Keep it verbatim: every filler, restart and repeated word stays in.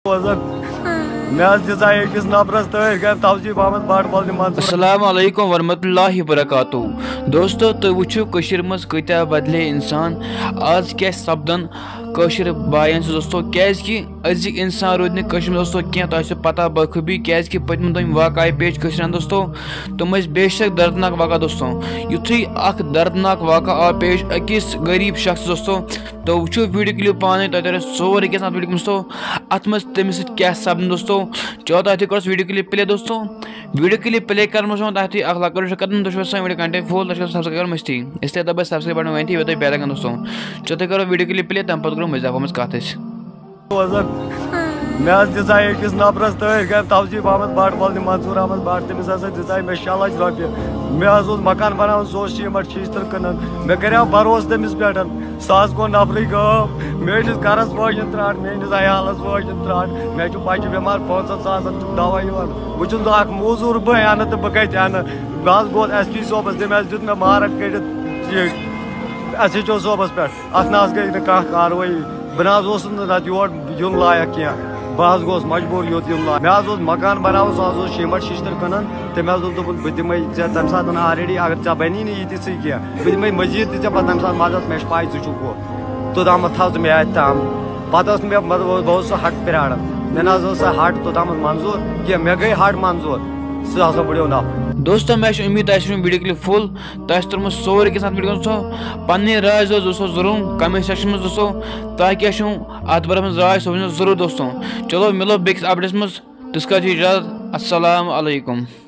بوزان۔ مےٚ حظ دِژاے أکِس نفرس تٲرۍ گرِ توجیٖب احمد بٹ ولنہِ منصور۔ السلام علیکم ورحمۃ اللہ وبرکاتہ۔ دوستو، تُہۍ وٕچھِو کٔشیٖرِ منٛز کۭتیٛاہ بدلے اِنسان۔ آز کیٛاہ سپدن کٲشِر بایَن سۭتۍ دوستو، کیٛازِکہِ أزِکۍ اِنسان روٗدۍ نہٕ کٲشِرِ منٛز دوستو کینٛہہ۔ تۄہہِ چھو پتہ بخوٗبی، کیٛازِکہِ پٔتمہِ دۄہہِ واقعہٕ آیہِ پیش کٲشرٮ۪ن دوستو، تِم ٲسۍ بے شک دردناک واقعہٕ دوستو۔ یُتھُے اکھ دردناک واقعہٕ آو پیش أکِس غریٖب شخص دوستو، تو وٕچھِو ویٖڈیو کلِپ پانے، تۄہہِ ترِ سورُے کینٛہہ اَتھ ویٖڈیو کلِپ منٛز۔ تو اَتھ منٛز تٔمِس سۭتۍ کیٛاہ سپدُن دوستو۔ چلو تۄہہِ تہِ کَرو سُہ ویٖڈیو کلِپ پلے دوستو۔ ویٖڈیو کلِپ پلے کرنہٕ برونٛہہ چھُ تۄہہِ تۄہہِ اکھ لۄکُٹ رِکویسٹ کرُن، تُہۍ چھِو یژھان ویٖڈیو کنٹینیو فُل، تۄہہِ چھُو سبسکرایب کرُن مٔشتٕے۔ اس لیے دبٲیِو سبسکرایب بٹن وۄنۍ تہِ، یہِ واتہِ تۄہہِ بیل آیکن دوستو۔ چلو تۄہہِ کرو ویٖڈیو کلِپ پلے، تَمہِ پتہٕ کرو مٔزیٖد اَتھ منٛز کتھ أسۍ۔ بوزان۔ مےٚ حظ دِژاے أکِس نفرس تٲرۍ گرِ توجیٖب احمد بٹ ولنہِ منصور احمد بٹ، تٔمِس ہسا دِژاے مےٚ شےٚ لچھ رۄپیہِ۔ مےٚ حظ اوس مکان بناوان، سُہ اوس شیٖمٹ شیشتٕر کٕنان۔ مےٚ کریاو بھروسہٕ تٔمِس پٮ۪ٹھ۔ سُہ حظ گوٚو نفرٕے غٲب۔ میٲنِس گرس وٲجِن ترٛٹھ، میٲنِس عیالس وٲجِن ترٛٹھ۔ مےٚ چھُ بچہِ بٮ۪مار، پانٛژن ساسن چھُم دوا یِوان۔ وۄنۍ چھُس بہٕ اکھ موزوٗر بٔے، انہٕ تہٕ بہٕ کتہِ انہٕ؟ بہٕ حظ گوٚوُس ایس پی صٲبس، تٔمۍ حظ دیُت مےٚ مارک کٔرِتھ یہِ ایس ایچ او صٲبس پٮ۪ٹھ۔ اتھ نہ حظ گٔے نہٕ کانٛہہ کاروٲیی۔ بہٕ نہ حظ اوسُس نہٕ تتھ یور یُن لایق کینٛہہ۔ بہٕ حظ گوٚوُس مجبوٗر یوٚت یُن لایق۔ مےٚ حظ اوس مکان بناوُن، سُہ حظ اوس شیٖمٹ شیشتٕر کٕنان۔ تٔمۍ حظ دوٚپ، دوٚپُن، بہٕ دِمے ژےٚ تمہِ ساتہٕ already، اگر ژےٚ بنی نہٕ یہِ تہِ ژٕے کینٛہہ، بہٕ دِمے مزید تہِ ژےٚ پتہٕ تمہِ ساتہٕ مدد، مےٚ چھِ پاے ژٕ چھُکھ ہُہ۔ توٚتامَتھ تھاو ژٕ مےٚ اَتہِ تام۔ پَتہٕ ٲس مےٚ، مطلب، بہٕ اوسُس سُہ حق پرٛاران۔ مےٚ نہ حظ ٲس سۄ ہٹ توٚتامَتھ منظوٗر کینٛہہ، مےٚ گٔے ہٹ منظوٗر۔ سُہ ہسا بڑیو نفر۔ دوستو، مےٚ چھِ اُمید تۄہہِ آسہِ وٕنہِ ویٖڈیو کلِپ فُل، تۄہہِ آسہِ توٚرمُت سورُے کینٛہہ سمجھ۔ ویٖڈیو سو پنٕنۍ راے حظ دوستو ضروٗر کمنٹ سیکشن منٛز دوستو، تۄہہِ کیٛاہ چھُو اَتھ بارس منٛز راے، سُہ ؤنِو ضروٗر دوستو۔ چلو مِلو بیٚکِس اپڈیٹس منٛز، تِژھ کال چھِ اجازت۔ السلام علیکم۔